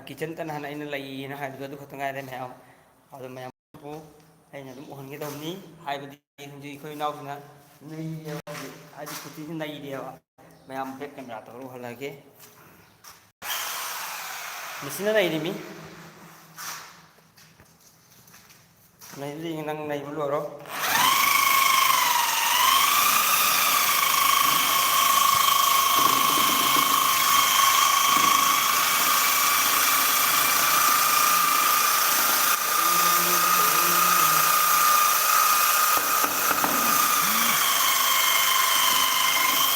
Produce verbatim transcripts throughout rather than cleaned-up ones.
Kitchen ꯇꯟ ꯍꯥꯟꯅ ꯑꯩꯅ ꯂꯩꯌꯦꯅ ꯍꯥꯏꯕꯗꯣ ꯑꯗꯨ ꯈꯛꯇ ꯉꯥꯏꯔꯦ ꯃꯌꯥꯝ꯫ ꯑꯗꯣ ꯃꯌꯥꯝꯕꯨ ꯑꯩꯅ ꯑꯗꯨꯝ ꯎꯍꯟꯒꯦ ꯇꯧꯕꯅꯤ, ꯍꯥꯏꯕꯗꯤ ꯍꯧꯖꯤꯛ ꯑꯩꯈꯣꯏ ꯏꯅꯥꯎꯁꯤꯅ ꯅꯩꯔꯦꯕ ꯍꯧꯖꯤꯛ, ꯍꯥꯏꯗꯤ ꯀꯨꯔꯇꯤꯁꯤ ꯅꯩꯔꯦꯕ꯫ ꯃꯌꯥꯝ ꯕꯦꯛ ꯀꯦꯃꯦꯔꯥ ꯇꯧꯔ ꯎꯍꯜꯂꯒꯦ꯫ ꯃꯦꯁꯤꯅ ꯅꯩꯔꯤꯃꯤ꯫ ꯅꯩꯕꯗꯤ ꯅꯪ ꯅꯩꯕ ꯂꯣꯏꯔꯣ꯫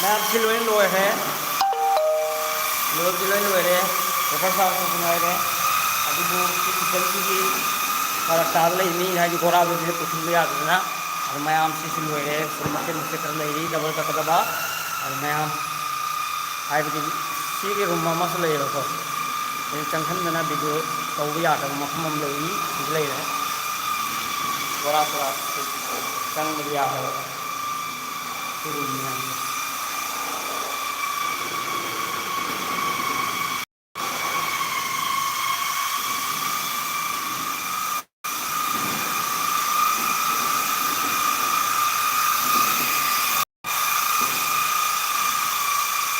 ꯃꯌꯥꯝ ꯁꯤ ꯂꯣꯏ ꯂꯣꯏꯈ꯭ꯔꯦ꯫ ꯂꯣꯏꯕꯗꯤ ꯂꯣꯏ ꯂꯣꯏꯔꯦ꯫ ꯄꯦꯄꯔ ꯁꯥꯕꯁꯨ ꯉꯥꯏꯔꯦ꯫ ꯑꯗꯨꯕꯨ ꯁꯤ ꯀꯤꯆꯟꯁꯤꯒꯤ ꯐꯔꯛ ꯇꯥꯕ ꯂꯩ꯫ ꯃꯤ ꯍꯥꯏꯗꯤ ꯕꯣꯔꯥꯗꯨꯗꯤ ꯄꯨꯁꯤꯟꯕ ꯌꯥꯗꯗꯅ꯫ ꯑꯗꯨ ꯃꯌꯥꯝ ꯁꯤꯁꯨ ꯂꯣꯏꯔꯦ꯫ ꯁꯨꯝ ꯃꯆꯦꯠ ꯃꯆꯦꯠ ꯈꯔ ꯂꯩꯔꯤ ꯗꯕꯜ ꯀꯛꯀꯗꯕ꯫ ꯑꯗꯨ ꯃꯌꯥꯝ ꯍꯥꯏꯕꯗꯤ ꯁꯤꯒꯤ ꯔꯨꯝ ꯑꯃꯁꯨ ꯂꯩꯌꯦꯕꯀꯣ꯫ ꯑꯗꯨ ꯆꯪꯁꯟꯗꯅ ꯚꯤꯗꯤꯑꯣ ꯇꯧꯕ ꯌꯥꯗꯕ ꯃꯐꯝ ꯑꯃ ꯂꯩꯔꯤ꯫ ꯁꯤꯗ ꯂꯩꯔꯦ꯫ ꯕꯣꯔꯥ ꯆꯣꯔꯥ ꯆꯪꯕꯗꯤ ꯌꯥꯗꯕ꯫ ꯁꯤ ꯔꯨꯝ ꯃꯌꯥꯝꯁꯦ꯫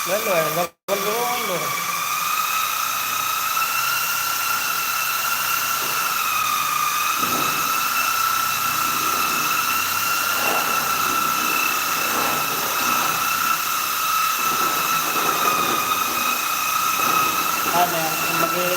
ꯂꯣꯏ ꯂꯣꯏꯔꯦ, ꯗꯕꯜ ꯂꯣꯏ ꯂꯣꯏꯔꯦ꯫ ꯍꯥꯏ ꯃꯌꯥꯝ ꯊꯝꯃꯒꯦ꯫